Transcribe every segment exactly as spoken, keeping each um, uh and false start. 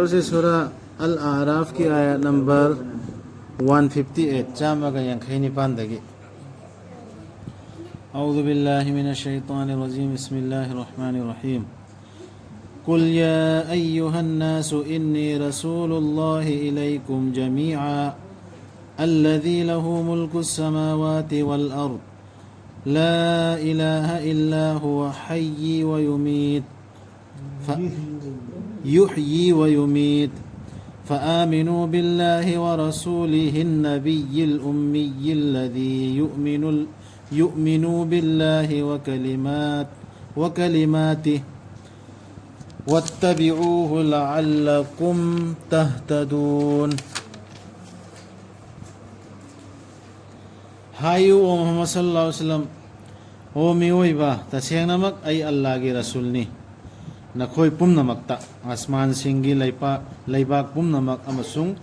ꯁꯨꯔꯥ ꯑꯜ ꯑꯥꯔꯥꯐꯀꯤ ꯑꯥꯌꯥꯠ number one fifty eight, ꯆꯥꯝꯃꯒ ꯌꯥꯡꯈꯩ ꯅꯤꯄꯥꯟꯗꯒꯤ. أعوذ بالله من الشيطان الرجيم. بسم الله الرحمن الرحيم. قل يا أيها الناس إني رسول الله إليكم جميعا الذي له ملك السماوات والأرض لا إله إلا هو حي ويميت ف-، يحيي ويميت. فآمنوا بالله ورسوله النبي الأمي الذي يؤمن ال-، يؤمن بالله وكلمات-، وكلماته واتبعوه لعلكم تهتدون. ꯍꯥꯏꯌꯨ, ꯑꯣ ꯃꯨꯍꯝꯃꯗ ꯁꯜꯂꯜꯂꯥꯍꯨ ꯑꯂꯩꯍꯤ ꯋꯁꯜꯂꯝ, ꯑꯣ ꯃꯤꯑꯣꯏꯕ, ꯇꯁꯦꯡꯅꯃꯛ ꯑꯩ ꯑꯜꯂꯥꯍꯒꯤ ꯔꯁꯨꯜꯅꯤ꯫ ꯅꯈꯣꯏ ꯄꯨꯝꯅꯃꯛꯇ, ꯑꯁꯃꯥꯟꯁꯤꯡꯒꯤ ꯂꯩꯄꯥꯛ, ꯂꯩꯕꯥꯛ ꯄꯨꯝꯅꯃꯛ ꯑꯃꯁꯨꯡ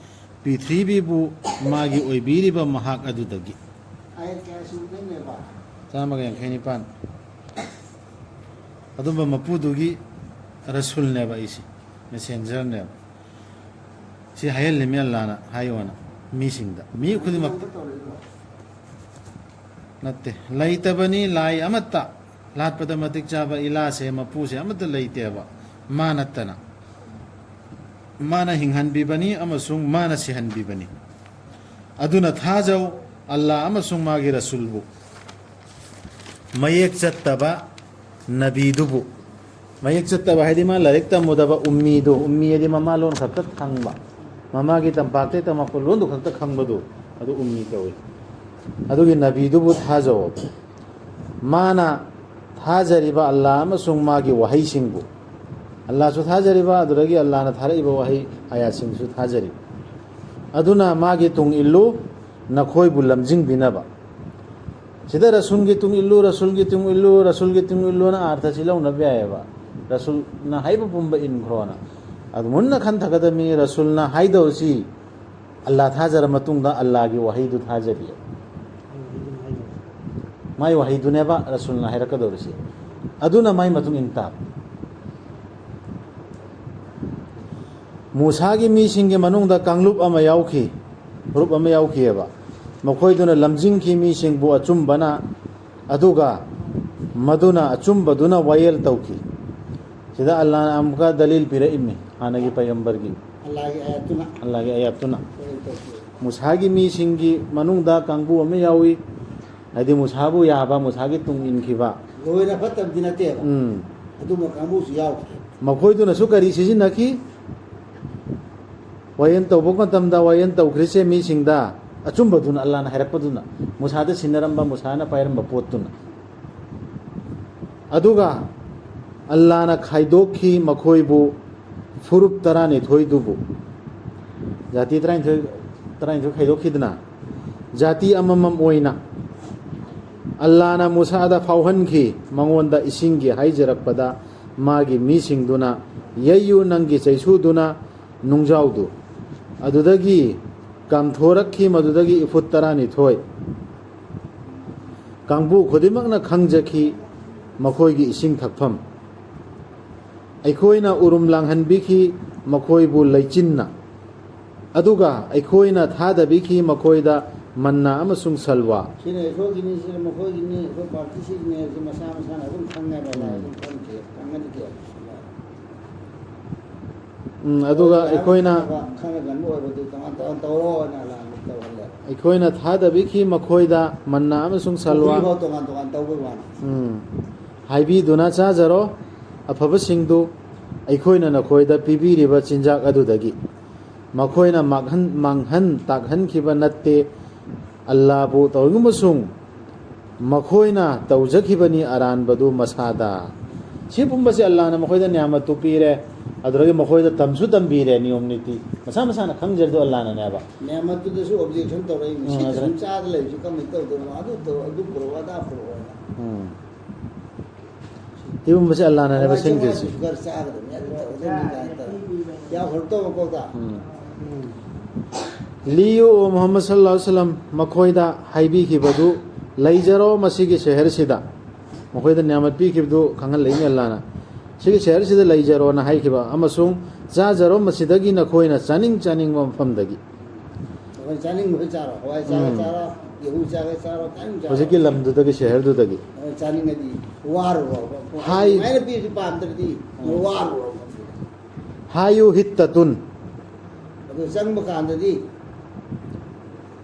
ꯄ꯭ꯔꯤꯊꯤꯕꯤꯕꯨ ꯃꯥꯒꯤ ꯑꯣꯏꯕꯤꯔꯤꯕ ꯃꯍꯥꯛ ꯑꯗꯨꯗꯒꯤ꯫ ꯑꯥꯌꯠ ꯀꯌꯥ ꯁꯨꯗꯣꯏꯅꯦꯕ? ꯆꯥꯝꯃꯒ ꯌꯥꯡꯈꯩ ꯅꯤꯄꯥꯟ꯫ ꯑꯗꯨꯝꯕ ꯃꯄꯨꯗꯨꯒꯤ ꯔꯁꯨꯜꯅꯦꯕ ꯑꯩꯁꯦ, ꯃꯦꯁꯦꯟꯖꯔꯅꯦꯕ꯫ ꯁꯤ ꯍꯥꯏꯍꯜꯂꯤꯃꯤ ꯑꯜꯂꯥꯅ, ꯍꯥꯏꯌꯣꯅ ꯃꯤꯁꯤꯡꯗ, ꯃꯤ ꯈꯨꯗꯤꯡꯃꯛꯇ꯫ ꯅꯠꯇꯦ, ꯂꯩꯇꯕꯅꯤ ꯂꯥꯏ ꯑꯃꯠꯇ, ꯂꯥꯠꯄꯗ ꯃꯇꯤꯛ ꯆꯥꯕ ꯏꯂꯥꯁꯦ, ꯃꯄꯨꯁꯦ ꯑꯃꯠꯇ ꯂꯩꯇꯦꯕ, ꯃꯥ ꯅꯠꯇꯅ꯫ ꯃꯥꯅ ꯍꯤꯡꯍꯟꯕꯤꯕꯅꯤ ꯑꯃꯁꯨꯡ ꯃꯥꯅ ꯁꯤꯍꯟꯕꯤꯕꯅꯤ꯫ ꯑꯗꯨꯅ ꯊꯥꯖꯧ ꯑꯜꯂꯥ ꯑꯃꯁꯨꯡ ꯃꯥꯒꯤ ꯔꯁꯨꯜꯕꯨ꯫ ꯃꯌꯦꯛ ꯆꯠꯇꯕ ꯅꯕꯤꯗꯨꯕꯨ꯫ ꯃꯌꯦꯛ ꯆꯠꯇꯕ ꯍꯥꯏꯗꯤ ꯃꯥ ꯂꯥꯏꯔꯤꯛ ꯇꯝꯃꯨꯗꯕ ꯎꯝꯃꯤꯗꯨ, ꯎꯝꯃꯤ ꯍꯥꯏꯗꯤ ꯃꯃꯥ ꯂꯣꯟ ꯈꯛꯇ ꯈꯪꯕ, ꯃꯃꯥꯒꯤ ꯇꯝꯄꯥꯛꯇꯩ ꯇꯝꯃꯛꯄ ꯂꯣꯟꯗꯨ ꯈꯛꯇ ꯈꯪꯕꯗꯨ, ꯑꯗꯨ ꯎꯝꯃꯤ ꯀꯧꯏ꯫ ꯑꯗꯨꯒꯤ ꯅꯕꯤꯗꯨꯕꯨ ꯊꯥꯖꯧ꯫ ꯃꯥꯅ ꯊꯥꯖꯔꯤꯕ ꯑꯜꯂꯥ ꯑꯃꯁꯨꯡ ꯃꯥꯒꯤ ꯋꯥꯍꯩꯁꯤꯡꯕꯨ꯫ ꯑꯜꯂꯥꯁꯨ ꯊꯥꯖꯔꯤꯕ, ꯑꯗꯨꯗꯒꯤ ꯑꯜꯂꯥꯅ ꯊꯥꯔꯛꯏꯕ ꯋꯥꯍꯩ ꯑꯌꯥꯠꯁꯤꯡꯁꯨ ꯊꯥꯖꯔꯤꯕ꯫ ꯑꯗꯨꯅ ꯃꯥꯒꯤ ꯇꯨꯡ ꯏꯜꯂꯨ, ꯅꯈꯣꯏꯕꯨ ꯂꯝꯖꯤꯡꯕꯤꯅꯕ꯫ ꯁꯤꯗ ꯔꯁꯨꯜꯒꯤ ꯇꯨꯡ ꯏꯜꯂꯨ, ꯔꯁꯨꯜꯒꯤ ꯇꯨꯡ ꯏꯜꯂꯨ, ꯔꯁꯨꯜꯒꯤ ꯇꯨꯡ ꯏꯜꯂꯨꯅ ꯑꯥꯔꯊꯁꯤ ꯂꯧꯅꯕ ꯌꯥꯏꯑꯕ꯫ ꯔꯁꯨꯜꯅ ꯍꯥꯏꯕ ꯄꯨꯝꯕ ꯏꯟꯈ꯭ꯔꯣꯅ꯫ ꯑꯗꯨ ꯃꯨꯟꯅ ꯈꯟꯊꯒꯗꯕꯅꯤ, ꯔꯁꯨꯜꯅ ꯍꯥꯏꯗꯧꯔꯤꯁꯤ ꯑꯜꯂꯥ ꯊꯥꯖꯔ ꯃꯇꯨꯡꯗ ꯑꯜꯂꯥꯒꯤ ꯋꯥꯍꯩꯗꯨ ꯊꯥꯖꯔꯤ꯫ ꯃꯥꯏ ꯋꯥꯍꯩꯗꯨꯅꯦꯕ ꯔꯁꯨꯜꯅ ꯍꯥꯏꯔꯛꯀꯗꯧꯔꯤꯁꯤ꯫ ꯑꯗꯨꯅ ꯃꯥꯏ ꯃꯇꯨꯡ ꯏꯟ ꯇꯥꯕ꯫ ꯃꯨꯁꯥꯒꯤ ꯃꯤꯁꯤꯡꯒꯤ ꯃꯅꯨꯡꯗ ꯀꯥꯡꯂꯨꯞ ꯑꯃ ꯌꯥꯎꯈꯤ, ꯒ꯭ꯔꯨꯞ ꯑꯃ ꯌꯥꯎꯈꯤꯑꯕ꯫ ꯃꯈꯣꯏꯗꯨꯅ ꯂꯝꯖꯤꯡꯈꯤ ꯃꯤꯁꯤꯡꯕꯨ ꯑꯆꯨꯝꯕꯅ, ꯑꯗꯨꯒ ꯃꯗꯨꯅ ꯑꯆꯨꯝꯕꯗꯨꯅ ꯋꯥꯌꯦꯜ ꯇꯧꯈꯤ꯫ ꯁꯤꯗ ꯑꯜꯂꯥꯍꯅ ꯑꯃꯨꯛꯀ ꯗꯂꯤꯜ ꯄꯤꯔꯛꯏꯝꯃꯤ, ꯍꯥꯟꯅꯒꯤ ꯄꯩꯒꯝꯕꯔꯒꯤ, ꯑꯜꯂꯥꯍꯒꯤ ꯑꯥꯌꯠꯇꯨꯅ꯫ ꯑꯜꯂꯥꯍꯒꯤ ꯑꯥꯌꯠꯇꯨꯅ꯫ ꯃꯨꯁꯥꯒꯤ ꯃꯤꯁꯤꯡꯒꯤ ꯃꯅꯨꯡꯗ ꯀꯥꯡꯕꯨ ꯑꯃ ꯌꯥꯎꯏ, ꯍꯥꯏꯗꯤ ꯃꯨꯁꯥꯕꯨ ꯌꯥꯕ, ꯃꯨꯁꯥꯒꯤ ꯇꯨꯡ ꯏꯟꯈꯤꯕ꯫ ꯂꯣꯏꯅ ꯐꯠꯇꯕꯗꯤ ꯅꯠꯇꯦꯕ꯫ ꯎꯝ꯫ ꯑꯗꯨꯝꯕ ꯀꯥꯡꯕꯨꯁꯨ ꯌꯥꯎꯈꯤ꯫ ꯃꯈꯣꯏꯗꯨꯅꯁꯨ ꯀꯔꯤ ꯁꯤꯖꯤꯟꯅꯈꯤ? ꯋꯥꯌꯦꯜ ꯇꯧꯕ ꯃꯇꯝꯗ ꯋꯥꯌꯦꯜ ꯇꯧꯈ꯭ꯔꯤꯁꯦ ꯃꯤꯁꯤꯡꯗ ꯑꯆꯨꯝꯕꯗꯨꯅ, ꯑꯜꯂꯥꯍꯅ ꯍꯥꯏꯔꯛꯄꯗꯨꯅ, ꯃꯨꯁꯥꯗ ꯁꯤꯟꯅꯔꯝꯕ, ꯃꯨꯁꯥꯅ ꯄꯥꯏꯔꯝꯕ ꯄꯣꯠꯇꯨꯅ꯫ ꯑꯗꯨꯒ ꯑꯜꯂꯥꯍꯅ ꯈꯥꯏꯗꯣꯛꯈꯤ ꯃꯈꯣꯏꯕꯨ ꯐꯨꯔꯨꯞ ꯇꯔꯥꯅꯤꯊꯣꯏꯗꯨꯕꯨ꯫ ꯖꯥꯇꯤ ꯇꯔꯥꯅꯤꯊꯣꯏ, ꯇꯔꯥꯅꯤꯊꯣꯏ ꯈꯥꯏꯗꯣꯛꯈꯤꯗꯅ, ꯖꯥꯇꯤ ꯑꯃꯃꯝ ꯑꯣꯏꯅ꯫ ꯑꯜꯂꯥꯍꯅ ꯃꯨꯁꯥꯗ ꯐꯥꯎꯍꯟꯈꯤ, ꯃꯉꯣꯟꯗ ꯏꯁꯤꯡꯒꯤ ꯍꯥꯏꯖꯔꯛꯄꯗ ꯃꯥꯒꯤ ꯃꯤꯁꯤꯡꯗꯨꯅ, "ꯌꯩꯌꯨ, ꯅꯪꯒꯤ ꯆꯩꯁꯨꯗꯨꯅ ꯅꯨꯡꯖꯥꯎꯗꯨ"꯫ ꯑꯗꯨꯗꯒꯤ ꯀꯥꯝꯊꯣꯔꯛꯈꯤ, ꯃꯗꯨꯗꯒꯤ ꯏꯐꯨꯠ ꯇꯔꯥꯅꯤꯊꯣꯏ꯫ ꯀꯥꯡꯕꯨ ꯈꯨꯗꯤꯡꯃꯛꯅ ꯈꯪꯖꯈꯤ ꯃꯈꯣꯏꯒꯤ ꯏꯁꯤꯡ ꯊꯛꯐꯝ꯫ ꯑꯩꯈꯣꯏꯅ ꯎꯔꯨꯝ ꯂꯥꯡꯍꯟꯕꯤꯈꯤ ꯃꯈꯣꯏꯕꯨ ꯂꯩꯆꯤꯟꯅ, ꯑꯗꯨꯒ ꯑꯩꯈꯣꯏꯅ ꯊꯥꯗꯕꯤꯈꯤ ꯃꯈꯣꯏꯗ ꯃꯟꯅꯥ ꯑꯃꯁꯨꯡ ꯁꯜꯋꯥ꯫ ꯁꯤꯅ ꯑꯩꯈꯣꯏꯒꯤꯅꯤ, ꯁꯤꯅ ꯃꯈꯣꯏꯒꯤꯅꯤ, ꯑꯩꯈꯣꯏ ꯄꯥꯔꯇꯤ ꯁꯤꯒꯤꯅꯤ ꯍꯥꯏꯕꯁꯤ ꯃꯁꯥ ꯃꯁꯥꯅ ꯑꯗꯨꯝ ꯈꯪꯅꯕ ꯂꯥꯏ, ꯑꯗꯨꯝ ꯈꯪꯈꯤ, ꯈꯪꯍꯟꯈꯤ꯫ ꯎꯝ, ꯑꯗꯨꯒ ꯑꯩꯈꯣꯏꯅ ꯈꯪꯅ ꯉꯟꯕ ꯑꯣꯏꯕꯗꯨ ꯇꯣꯉꯥꯟ ꯇꯣꯉꯥꯟ ꯇꯧꯔꯣ ꯍꯥꯏꯅ ꯑꯂꯥꯍꯅ ꯇꯧꯍꯜꯂꯦ꯫ ꯑꯩꯈꯣꯏꯅ ꯊꯥꯗꯕꯤꯈꯤ ꯃꯈꯣꯏꯗ ꯃꯟꯅꯥ ꯑꯃꯁꯨꯡ ꯁꯜꯋꯥ꯫ ꯄꯨꯈ꯭ꯔꯤꯐꯥꯎ ꯇꯣꯉꯥꯟ ꯇꯣꯉꯥꯟ ꯇꯧꯕꯩ ꯋꯥꯅꯤ꯫ ꯎꯝ꯫ ꯍꯥꯏꯕꯤꯗꯨꯅ, "ꯆꯥꯖꯔꯣ ꯑꯐꯕꯁꯤꯡꯗꯨ, ꯑꯩꯈꯣꯏꯅ ꯅꯈꯣꯏꯗ ꯄꯤꯕꯤꯔꯤꯕ ꯆꯤꯟꯖꯥꯛ ꯑꯗꯨꯗꯒꯤ"꯫ ꯃꯈꯣꯏꯅ ꯃꯥꯡꯍꯟ, ꯃꯥꯡꯍꯟ ꯇꯥꯛꯍꯟꯈꯤꯕ ꯅꯠꯇꯦ꯫ ꯑꯜꯂꯥꯕꯨ ꯇꯧꯏꯒꯨꯝꯕꯁꯨꯡ ꯃꯈꯣꯏꯅ ꯇꯧꯖꯈꯤꯕꯅꯤ ꯑꯔꯥꯟꯕꯗꯨ ꯃꯁꯥꯗ꯫ ꯁꯤ ꯄꯨꯝꯕꯁꯤ ꯑꯜꯂꯥꯅ ꯃꯈꯣꯏꯗ ꯅꯤꯌꯥꯃꯠꯇꯨ ꯄꯤꯔꯦ, ꯑꯗꯨꯗꯒꯤ ꯃꯈꯣꯏꯗ ꯇꯝꯁꯨ ꯇꯝꯕꯤꯔꯦ ꯅꯤꯌꯣꯝ ꯅꯤꯇꯤ꯫ ꯃꯁꯥ ꯃꯁꯥꯅ ꯈꯪꯖꯔꯗꯨ ꯑꯜꯂꯥꯅꯅꯦꯕ꯫ ꯅꯤꯌꯥꯃꯠꯇꯨꯗꯁꯨ objection ꯇꯧꯔꯛꯏ, ꯎꯝ, ꯁꯤ ꯑꯗꯨꯅ ꯁꯨꯝ ꯆꯥꯗ ꯂꯩꯕꯁꯤ ꯀꯃꯥꯏꯅ ꯇꯧꯗꯣꯏꯅꯣ? ꯑꯗꯨ ꯇꯧ, ꯑꯗꯨ ꯄꯨꯔꯛꯑꯣ, ꯑꯗꯥ ꯄꯨꯔꯛꯑꯣꯅ꯫ ꯎꯝ꯫ ꯁꯤꯒꯨꯝꯕꯁꯦ ꯑꯜꯂꯥꯅꯅꯦꯕ ꯍꯋꯥꯏ ꯁꯦꯝꯈꯤꯁꯦ꯫ ꯆꯦꯡꯋꯥꯏꯗꯨꯁꯨ ꯈꯔ ꯆꯥꯒꯗꯕꯅꯤ, ꯑꯗꯨ ꯇꯧꯒꯗꯕꯅꯤ ꯀꯥꯏꯅ ꯇꯧꯔꯦ꯫ ꯌꯥꯝ ꯍꯧꯔꯛꯇꯕ ꯃꯀꯣꯛꯇ꯫ ꯎꯝ꯫ ꯂꯤꯌꯨ ꯑꯣ ꯃꯨꯍꯝꯃꯗ ꯁꯜꯂꯜꯂꯥꯍꯨ ꯑꯂꯥꯏꯍꯤ ꯋꯥꯁꯜꯂꯝ, ꯃꯈꯣꯏꯗ ꯍꯥꯏꯕꯤꯈꯤꯕꯗꯨ, "ꯂꯩꯖꯔꯣ ꯃꯁꯤꯒꯤ ꯁꯍꯔꯁꯤꯗ"꯫ ꯃꯈꯣꯏꯗ ꯅꯤꯌꯥꯃꯠ ꯄꯤꯈꯤꯕꯗꯨ ꯈꯪꯍꯜꯂꯛꯏꯅꯦ ꯑꯜꯂꯥꯅ꯫ ꯁꯤꯒꯤ ꯁꯍꯔꯁꯤꯗ ꯂꯩꯖꯔꯣꯅ ꯍꯥꯏꯈꯤꯕ, ꯑꯃꯁꯨꯡ ꯆꯥꯖꯔꯣ ꯃꯁꯤꯗꯒꯤ ꯅꯈꯣꯏꯅ ꯆꯥꯅꯤꯡ ꯆꯥꯅꯤꯡꯕ ꯃꯐꯝꯗꯒꯤ꯫ ꯑꯩꯈꯣꯏ ꯆꯥꯅꯤꯡꯕ ꯆꯥꯔꯣ, ꯍꯋꯥꯏ ꯆꯥꯒꯦ ꯎꯝ꯫ ꯆꯥꯔꯣ, ꯒꯦꯍꯨ ꯆꯥꯒꯦ ꯆꯥꯔꯣ, ꯆꯥꯅꯤꯡ ꯆꯥꯔꯣ꯫ ꯍꯧꯖꯤꯛꯀꯤ ꯂꯝꯗꯨꯗꯒꯤ, ꯁꯍꯔꯗꯨꯗꯒꯤ꯫ ꯑꯗꯣ ꯆꯥꯅꯤꯡꯉꯗꯤ ꯋꯥꯔꯨꯔꯣ꯫ ꯍꯥꯏ- ꯑꯗꯨꯃꯥꯏꯅ ꯄꯤꯔꯁꯨ ꯄꯥꯝꯗ꯭ꯔꯗꯤ ꯋꯥꯔꯨꯔꯣ꯫ ꯍꯥꯏꯌꯨ ꯍꯤꯠꯇꯇꯨꯟ꯫ ꯑꯗꯨ ꯆꯪꯕ ꯀꯥꯟꯗꯗꯤ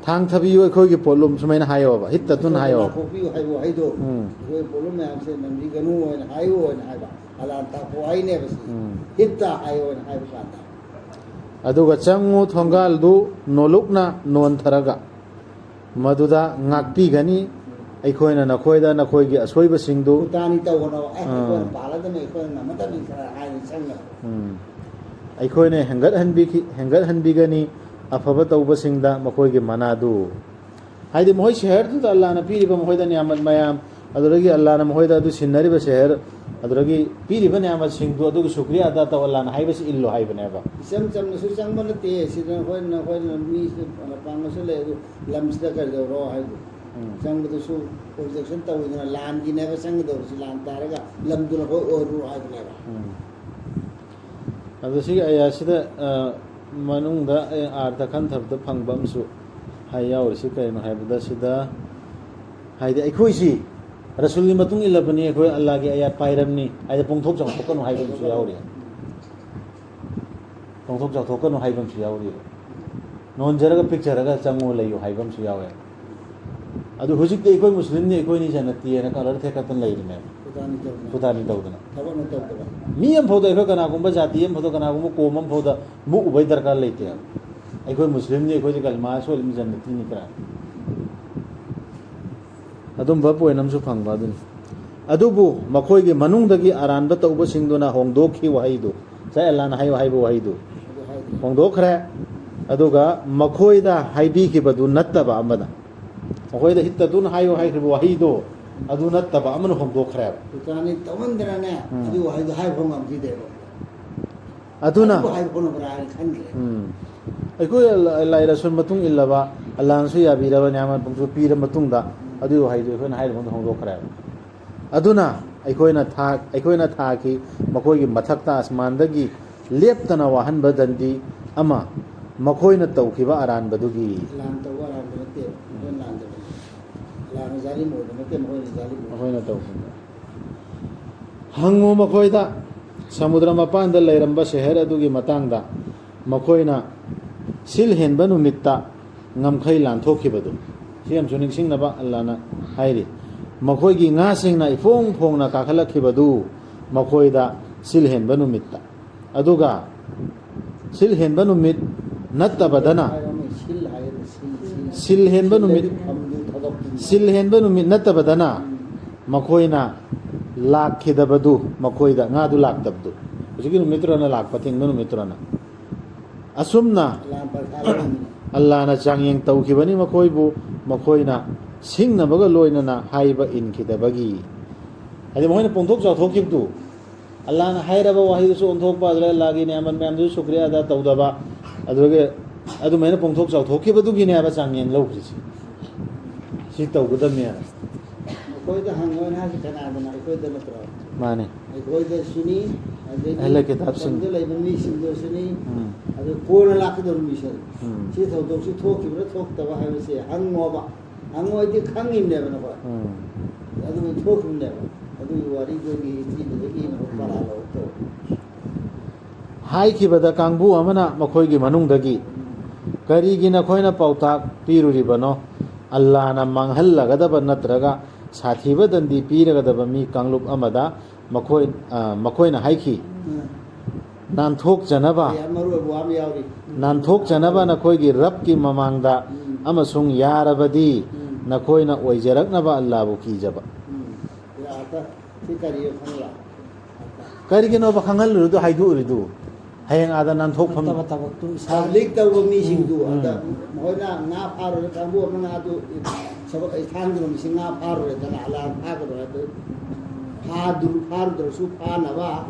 ꯊꯥꯡ ꯊꯥꯕꯤꯌꯨ ꯑꯩꯈꯣꯏꯒꯤ ꯄꯣꯠꯂꯨꯝ, ꯁꯨꯃꯥꯏꯅ ꯍꯥꯏꯌꯣꯕ, ꯍꯤꯠꯇꯇꯨꯟ ꯍꯥꯏꯌꯣꯕ꯫ ꯂꯥꯟꯊꯣꯛꯄꯤꯌꯨ ꯍꯥꯏꯕ ꯋꯥꯍꯩꯗꯣ ꯎꯝ꯫ ꯑꯩꯈꯣꯏ ꯄꯣꯠꯂꯨꯝ ꯃꯌꯥꯝꯁꯦ ꯅꯟꯕꯤꯒꯅꯨ ꯍꯥꯏꯅ ꯍꯥꯏꯌꯨ ꯍꯥꯏꯅ ꯍꯥꯏꯕ꯫ ꯑꯂꯥꯟ ꯊꯥꯛꯄ ꯋꯥꯍꯩꯅꯦꯕ ꯁꯤ꯫ ꯎꯝ꯫ ꯍꯤꯠꯇ ꯍꯥꯏꯌꯣ ꯍꯥꯏꯅ ꯍꯥꯏꯕ ꯀꯥꯟꯗ꯫ ꯑꯗꯨꯒ ꯆꯪꯉꯨ ꯊꯣꯡꯒꯥꯜꯗꯨ ꯅꯣꯂꯨꯛꯅ ꯅꯣꯟꯊꯔꯒ ꯃꯗꯨꯗ ꯉꯥꯛꯄꯤꯒꯅꯤ꯫ ꯑꯩꯈꯣꯏꯅ ꯅꯈꯣꯏꯗ ꯅꯈꯣꯏꯒꯤ ꯑꯁꯣꯏꯕꯁꯤꯡꯗꯨ ꯈꯨꯇꯥꯅꯤ ꯇꯧꯒꯅꯣ꯫ ꯑꯦ, ꯑꯥ꯫ ꯑꯩꯈꯣꯏꯅ ꯄꯥꯜꯂꯗꯅ ꯑꯩꯈꯣꯏꯅ ꯉꯝꯃꯗꯕꯅꯤ ꯈꯔ ꯍꯥꯏꯅ ꯆꯪꯒꯅꯣ꯫ ꯎꯝ꯫ ꯑꯩꯈꯣꯏꯅ ꯍꯦꯟꯒꯠꯍꯟꯕꯤꯈꯤ-, ꯍꯦꯟꯒꯠꯍꯟꯕꯤꯒꯅꯤ ꯑꯐꯕ ꯇꯧꯕꯁꯤꯡꯗ ꯃꯈꯣꯏꯒꯤ ꯃꯅꯥꯗꯨ꯫ ꯍꯥꯏꯗꯤ ꯃꯈꯣꯏ ꯁꯍꯔꯗꯨꯗ ꯑꯜꯂꯥꯅ ꯄꯤꯔꯤꯕ ꯃꯈꯣꯏꯗ ꯅꯤꯌꯥꯃꯠ ꯃꯌꯥꯝ, ꯑꯗꯨꯗꯒꯤ ꯑꯜꯂꯥꯅ ꯃꯈꯣꯏꯗ ꯑꯗꯨ ꯁꯤꯟꯅꯔꯤꯕ ꯁꯍꯔ, ꯑꯗꯨꯗꯒꯤ ꯄꯤꯔꯤꯕ ꯅꯤꯌꯥꯃꯠꯁꯤꯡꯗꯨ ꯑꯗꯨꯒꯤ ꯁꯨꯀ꯭ꯔꯤꯌꯥ ꯑꯗꯥ ꯇꯧ, ꯑꯜꯂꯥꯅ ꯍꯥꯏꯕꯁꯤ ꯏꯜꯂꯨ ꯍꯥꯏꯕꯅꯦꯕ꯫ ꯏꯆꯝ ꯆꯝꯅꯁꯨ ꯆꯪꯕ ꯅꯠꯇꯦ꯫ ꯁꯤꯗ ꯑꯩꯈꯣꯏꯅ, ꯑꯩꯈꯣꯏꯅ ꯃꯤ ꯄꯥꯡꯕꯁꯨ ꯂꯩ, ꯑꯗꯨ ꯂꯝꯁꯤꯗ ꯀꯩꯗꯧꯔꯣ ꯍꯥꯏꯕ꯫ ꯎꯝ꯫ ꯆꯪꯕꯗꯁꯨ ꯑꯣꯕꯖꯦꯛꯁꯟ ꯇꯧꯋꯤꯗꯅ, ꯂꯥꯟꯒꯤꯅꯦꯕ ꯆꯪꯒꯗꯧꯕꯁꯤ, ꯂꯥꯟ ꯇꯥꯔꯒ ꯂꯝꯗꯨꯅ ꯑꯩꯈꯣꯏ ꯑꯣꯏꯔꯨꯔꯣ ꯍꯥꯏꯕꯅꯦꯕ꯫ ꯎꯝ꯫ ꯑꯗꯣ ꯁꯤꯒꯤ ꯑꯌꯥꯁꯤꯗ, ꯑ, ꯃꯅꯨꯡꯗ ꯑꯩ ꯑꯥꯔꯊ ꯈꯟꯊꯕꯗ ꯐꯪꯕ ꯑꯃꯁꯨ ꯍꯥꯏ ꯌꯥꯎꯔꯤꯁꯤ ꯀꯔꯤꯅꯣ ꯍꯥꯏꯕꯗ, ꯁꯤꯗ ꯍꯥꯏꯗꯤ ꯑꯩꯈꯣꯏꯁꯤ ꯔꯁꯨꯜꯒꯤ ꯃꯇꯨꯡ ꯏꯜꯂꯕꯅꯤ, ꯑꯩꯈꯣꯏ ꯑꯜꯂꯥꯒꯤ ꯑꯌꯥꯠ ꯄꯥꯏꯔꯝꯅꯤ ꯍꯥꯏꯗꯤ ꯄꯣꯡꯊꯣꯛ ꯆꯥꯎꯊꯣꯛꯀꯅꯨ ꯍꯥꯏꯕ ꯑꯃꯁꯨ ꯌꯥꯎꯔꯤ꯫ ꯄꯣꯡꯊꯣꯛ ꯆꯥꯎꯊꯣꯛꯀꯅꯨ ꯍꯥꯏꯕ ꯑꯃꯁꯨ ꯌꯥꯎꯔꯤꯕ꯫ ꯅꯣꯟꯖꯔꯒ ꯄꯤꯛꯆꯔꯒ ꯆꯪꯉꯣ ꯂꯩꯌꯨ ꯍꯥꯏꯕ ꯑꯃꯁꯨ ꯌꯥꯎꯋꯦ꯫ ꯑꯗꯨ ꯍꯧꯖꯤꯛꯇꯤ ꯑꯩꯈꯣꯏ ꯃꯨꯁꯂꯤꯝꯅꯤ, ꯑꯩꯈꯣꯏꯅꯤ ꯖꯟꯅꯠꯇꯤ ꯍꯥꯏꯅ ꯀꯂꯔ ꯊꯦꯛꯀꯠꯇꯅ ꯂꯩꯔꯤꯅꯦꯕ꯫ ꯈꯨꯇꯥꯅꯤ ꯇꯧꯗꯅ꯫ ꯈꯨꯇꯥꯅꯤ ꯇꯧꯗꯅ꯫ ꯊꯕꯛꯅ ꯇꯧꯗꯕ꯫ ꯃꯤ ꯑꯃꯐꯥꯎꯗ, ꯑꯩꯈꯣꯏ ꯀꯅꯥꯒꯨꯝꯕ ꯖꯥꯇꯤ ꯑꯃꯐꯥꯎꯗ, ꯀꯅꯥꯒꯨꯝꯕ ꯀꯣꯝ ꯑꯃꯐꯥꯎꯗ ꯃꯨꯛꯎꯕꯩ ꯗꯔꯀꯥꯔ ꯂꯩꯇꯦꯕ꯫ ꯑꯩꯈꯣꯏ ꯃꯨꯁꯂꯤꯝꯅꯤ, ꯑꯩꯈꯣꯏꯗꯤ ꯀꯂꯃꯥ ꯁꯣꯏꯗꯅ ꯖꯟꯅꯇꯤꯅꯤ ꯀꯥꯏꯅ꯫ ꯑꯗꯨꯝꯕ ꯄꯣꯏꯟ ꯑꯃꯁꯨ ꯐꯪꯕ ꯑꯗꯨꯅꯤ꯫ ꯑꯗꯨꯕꯨ ꯃꯈꯣꯏꯒꯤ ꯃꯅꯨꯡꯗꯒꯤ ꯑꯔꯥꯟꯕ ꯇꯧꯕꯁꯤꯡꯗꯨꯅ ꯍꯣꯡꯗꯣꯛꯈꯤ ꯋꯥꯍꯩꯗꯨ, ꯉꯁꯥꯏ ꯑꯜꯂꯥꯅ ꯍꯥꯏꯌꯨ ꯍꯥꯏꯕ ꯋꯥꯍꯩꯗꯨ ꯑꯗꯨ ꯍꯥꯏꯗ꯭ꯔꯦ꯫ ꯍꯣꯡꯗꯣꯛꯈ꯭ꯔꯦ꯫ ꯑꯗꯨꯒ ꯃꯈꯣꯏꯗ ꯍꯥꯏꯕꯤꯈꯤꯕꯗꯨ ꯅꯠꯇꯕ ꯑꯃꯅ, ꯃꯈꯣꯏꯗ ꯍꯤꯠꯇꯗꯨꯅ ꯍꯥꯏꯌꯨ ꯍꯥꯏꯈ꯭ꯔꯤꯕ ꯋꯥꯍꯩꯗꯣ ꯑꯗꯨ ꯅꯠꯇꯕ ꯑꯃꯅ ꯍꯣꯡꯗꯣꯛꯈ꯭ꯔꯦꯕ꯫ ꯈꯨꯇꯥꯅꯤ ꯇꯧꯃꯟꯗꯅꯅꯦ, ꯎꯝ꯫ ꯑꯗꯨ ꯋꯥꯍꯩꯗꯣ ꯍꯥꯏꯕ ꯉꯝꯈꯤꯗꯦꯕ꯫ ꯑꯗꯨꯅ ꯑꯗꯨ ꯍꯥꯏꯕ ꯈꯣꯠꯅꯕ꯭ꯔꯥ ꯍꯥꯏꯅ ꯈꯟꯈ꯭ꯔꯦ꯫ ꯎꯝ꯫ ꯑꯩꯈꯣꯏ ꯂꯥꯏ ꯔꯁꯨꯜ ꯃꯇꯨꯡ ꯏꯜꯂꯕ, ꯑꯜꯂꯥꯅꯁꯨ ꯌꯥꯕꯤꯔꯕ ꯅꯤꯌꯥꯃꯠ ꯄꯨꯝꯕꯁꯨ ꯄꯤꯔ ꯃꯇꯨꯡꯗ ꯑꯗꯨꯒꯤ ꯋꯥꯍꯩꯗꯨ ꯑꯩꯈꯣꯏꯅ ꯍꯥꯏꯔꯤꯕ ꯃꯑꯣꯡꯗ ꯍꯣꯡꯗꯣꯛꯈ꯭ꯔꯦꯕ꯫ ꯑꯗꯨꯅ ꯑꯩꯈꯣꯏꯅ ꯊꯥ-, ꯑꯩꯈꯣꯏꯅ ꯊꯥꯈꯤ ꯃꯈꯣꯏꯒꯤ ꯃꯊꯛꯇ ꯑꯁꯃꯥꯟꯗꯒꯤ ꯂꯦꯞꯇꯅ ꯋꯥꯍꯟꯕ ꯗꯟꯗꯤ ꯑꯃ, ꯃꯈꯣꯏꯅ ꯇꯧꯈꯤꯕ ꯑꯔꯥꯟꯕꯗꯨꯒꯤ꯫ ꯂꯥꯟ ꯇꯧꯕ ꯑꯔꯥꯟꯕ ꯅꯠꯇꯦ, ꯃꯈꯣꯏꯅ ꯂꯥꯟꯖꯕꯅꯤ꯫ ꯂꯥꯟꯅ ꯖꯥꯂꯤꯝ ꯑꯣꯏꯕ ꯅꯠꯇꯦ, ꯃꯈꯣꯏꯅ ꯖꯥꯂꯤꯝ ꯑꯣꯏꯕ꯫ ꯃꯈꯣꯏꯅ ꯇꯧꯈꯤꯕ꯫ ꯍꯪꯉꯨ ꯃꯈꯣꯏꯗ, ꯁꯃꯨꯗ꯭ꯔ ꯃꯄꯥꯟꯗ ꯂꯩꯔꯝꯕ ꯁꯍꯔ ꯑꯗꯨꯒꯤ ꯃꯇꯥꯡꯗ, ꯃꯈꯣꯏꯅ ꯁꯤꯜ ꯍꯦꯟꯕ ꯅꯨꯃꯤꯠꯇ ꯉꯝꯈꯩ ꯂꯥꯟꯊꯣꯛꯈꯤꯕꯗꯨ꯫ ꯁꯤ ꯌꯥꯝꯁꯨ ꯅꯤꯡꯁꯤꯡꯅꯕ ꯑꯜꯂꯥꯅ ꯍꯥꯏꯔꯤ꯫ ꯃꯈꯣꯏꯒꯤ ꯉꯥꯁꯤꯡꯅ ꯏꯐꯣꯡ ꯐꯣꯡꯅ ꯀꯥꯈꯠꯂꯛꯈꯤꯕꯗꯨ ꯃꯈꯣꯏꯗ ꯁꯤꯜ ꯍꯦꯟꯕ ꯅꯨꯃꯤꯠꯇ꯫ ꯑꯗꯨꯒ ꯁꯤꯜ ꯍꯦꯟꯕ ꯅꯨꯃꯤꯠ ꯅꯠꯇꯕꯗꯅ, ꯍꯥꯏꯔꯝꯃꯤ, ꯁꯤꯜ ꯍꯥꯏꯔꯝꯃꯤ, ꯁꯤꯜ, ꯁꯤꯜ꯫ ꯁꯤꯜ ꯍꯦꯟꯕ ꯅꯨꯃꯤꯠ, ꯁꯤꯜꯂꯗꯤ ꯐꯝꯗꯨ ꯊꯕꯛꯇꯨ꯫ ꯁꯤꯜ ꯍꯦꯟꯕ ꯅꯨꯃꯤꯠ ꯅꯠꯇꯕꯗꯅ ꯎꯝ꯫ ꯃꯈꯣꯏꯅ ꯂꯥꯛꯈꯤꯗꯕꯗꯨ, ꯃꯈꯣꯏꯗ ꯉꯥꯗꯨ ꯂꯥꯛꯇꯕꯗꯨ꯫ ꯍꯧꯖꯤꯛꯀꯤ ꯅꯨꯃꯤꯠꯇꯨꯔꯅ ꯂꯥꯛꯄ ꯊꯤꯡꯕ ꯅꯨꯃꯤꯠꯇꯨꯔꯅ꯫ ꯑꯁꯨꯝꯅ ꯂꯥꯟ ꯄꯔꯈꯥ ꯂꯧꯔꯝꯃꯤ꯫ ꯑꯜꯂꯥꯅ ꯆꯥꯡꯌꯦꯡ ꯇꯧꯈꯤꯕꯅꯤ ꯃꯈꯣꯏꯕꯨ, ꯃꯈꯣꯏꯅ ꯁꯤꯡꯅꯕꯒ ꯂꯣꯏꯅꯅ ꯍꯥꯏꯕ ꯏꯟꯈꯤꯗꯕꯒꯤ꯫ ꯍꯥꯏꯗꯤ ꯃꯈꯣꯏꯅ ꯄꯣꯡꯊꯣꯛ ꯆꯥꯎꯊꯣꯛꯈꯤꯕꯗꯨ, ꯑꯜꯂꯥꯅ ꯍꯥꯏꯔꯕ ꯋꯥꯍꯩꯗꯨꯁꯨ ꯑꯣꯟꯊꯣꯛꯄ, ꯑꯗꯨꯗ ꯑꯜꯂꯥꯒꯤ ꯅꯤꯌꯥꯃꯠ ꯃꯌꯥꯝꯗꯨꯁꯨ ꯁꯨꯀ꯭ꯔꯤꯌꯥ ꯑꯗꯥ ꯇꯧꯗꯕ, ꯑꯗꯨꯒ ꯑꯗꯨꯃꯥꯏꯅ ꯄꯣꯡꯊꯣꯛ ꯆꯥꯎꯊꯣꯛꯈꯤꯕꯗꯨꯒꯤꯅꯦꯕ ꯆꯥꯡꯌꯦꯡ ꯂꯧꯈ꯭ꯔꯤꯁꯦ꯫ ꯁꯤ ꯇꯧꯒꯗꯕꯅꯦꯅ꯫ ꯃꯈꯣꯏꯗ ꯍꯪꯉꯣꯅ ꯍꯥꯏꯁꯤ ꯀꯅꯥꯗꯅꯣ? ꯑꯩꯈꯣꯏꯗ ꯅꯠꯇ꯭ꯔꯣ? ꯃꯥꯅꯦ꯫ ꯑꯩꯈꯣꯏꯗꯁꯨꯅꯤ, ꯑꯗꯒꯤ ꯑꯍꯂ ꯀꯤꯇꯥꯕꯁꯤꯡ꯫ ꯃꯐꯝꯗ ꯂꯩꯕ ꯃꯤꯁꯤꯡꯗꯁꯨꯅꯤ, ꯎꯝ꯫ ꯑꯗꯨ ꯀꯣꯟꯅ ꯂꯥꯛꯀꯗꯧꯔꯤꯕ ꯃꯤꯁꯤꯡ꯫ ꯎꯝ꯫ ꯁꯤ ꯊꯧꯗꯣꯛꯁꯤ ꯊꯣꯛꯈꯤꯕ꯭ꯔꯥ ꯊꯣꯛꯇꯕ ꯍꯥꯏꯕꯁꯦ ꯍꯪꯉꯣꯕ꯫ ꯍꯪꯉꯣꯏꯗꯤ ꯈꯪꯉꯤꯕꯅꯦꯕ ꯅꯈꯣꯏ꯫ ꯎꯝ꯫ ꯑꯗꯨꯒꯤ ꯊꯣꯛꯈꯤꯕꯅꯦꯕ꯫ ꯑꯗꯨꯒꯤ ꯋꯥꯔꯤꯗꯨꯒꯤ ꯏꯊꯤꯗꯨꯗꯒꯤ ꯅꯈꯣꯏ ꯄꯔꯥ ꯂꯧꯔꯛꯇꯧꯕ꯫ ꯍꯥꯏꯈꯤꯕꯗ ꯀꯥꯡꯕꯨ ꯑꯃꯅ ꯃꯈꯣꯏꯒꯤ ꯃꯅꯨꯡꯗꯒꯤ, "ꯀꯔꯤꯒꯤ ꯅꯈꯣꯏꯅ ꯄꯥꯎꯇꯥꯛ ꯄꯤꯔꯨꯔꯤꯕꯅꯣ? ꯑꯜꯂꯥꯅ ꯃꯥꯡꯍꯜꯂꯒꯗꯕ ꯅꯠꯇ꯭ꯔꯒ ꯁꯥꯊꯤꯕ ꯗꯟꯗꯤ ꯄꯤꯔꯒꯗꯕ ꯃꯤ ꯀꯥꯡꯂꯨꯞ ꯑꯃꯗ ꯃꯈꯣꯏ, ꯑ, ꯃꯈꯣꯏꯅ ꯍꯥꯏꯈꯤ, ꯎꯝ꯫ ꯅꯥꯟꯊꯣꯛꯆꯅꯕ, ꯑꯦ, ꯌꯥꯝ ꯃꯔꯨ ꯑꯣꯏꯕ ꯋꯥ ꯑꯃ ꯌꯥꯎꯔꯤ꯫ ꯅꯥꯟꯊꯣꯛꯆꯅꯕ ꯅꯈꯣꯏꯒꯤ ꯔꯕꯀꯤ ꯃꯃꯥꯡꯗ ꯎꯝ꯫ ꯑꯃꯁꯨꯡ ꯌꯥꯔꯕꯗꯤ ꯎꯝ꯫ ꯅꯈꯣꯏꯅ ꯑꯣꯏꯖꯔꯛꯅꯕ ꯑꯜꯂꯥꯕꯨ ꯀꯤꯖꯕ"꯫ ꯎꯝ꯫ ꯌꯥꯔꯦ꯫ ꯁꯤ ꯀꯔꯤ ꯈꯪꯕ꯭ꯔꯥ? ꯀꯔꯤꯒꯤꯅꯣꯕ ꯈꯪꯍꯜꯂꯨꯔꯤꯗꯨ, ꯍꯥꯏꯗꯣꯛꯎꯔꯤꯗꯨ? ꯍꯌꯦꯡ ꯑꯥꯗ ꯅꯥꯟꯊꯣꯛꯐꯝ꯫ ꯐꯠꯇꯕ ꯊꯕꯛꯇꯨ ꯏꯁꯥ ꯄꯕ꯭ꯂꯤꯛ ꯇꯧꯕ ꯃꯤꯁꯤꯡꯗꯨ, ꯎꯝ, ꯑꯗ ꯎꯝ꯫ ꯃꯈꯣꯏꯅ ꯉꯥ ꯐꯥꯔꯨꯔꯦ, ꯀꯥꯡꯕꯨ ꯑꯃꯅ ꯉꯥꯗꯨ ꯊꯕꯛ ꯊꯥꯡꯗꯨꯅ ꯃꯁꯤ ꯉꯥ ꯐꯥꯔꯨꯔꯦꯗꯅ, ꯑꯂꯥꯟ ꯐꯥꯒꯗ꯭ꯔꯥ ꯑꯗꯨ ꯐꯥꯗꯨ-, ꯐꯥꯔꯨꯗ꯭ꯔꯁꯨ ꯐꯥꯅꯕ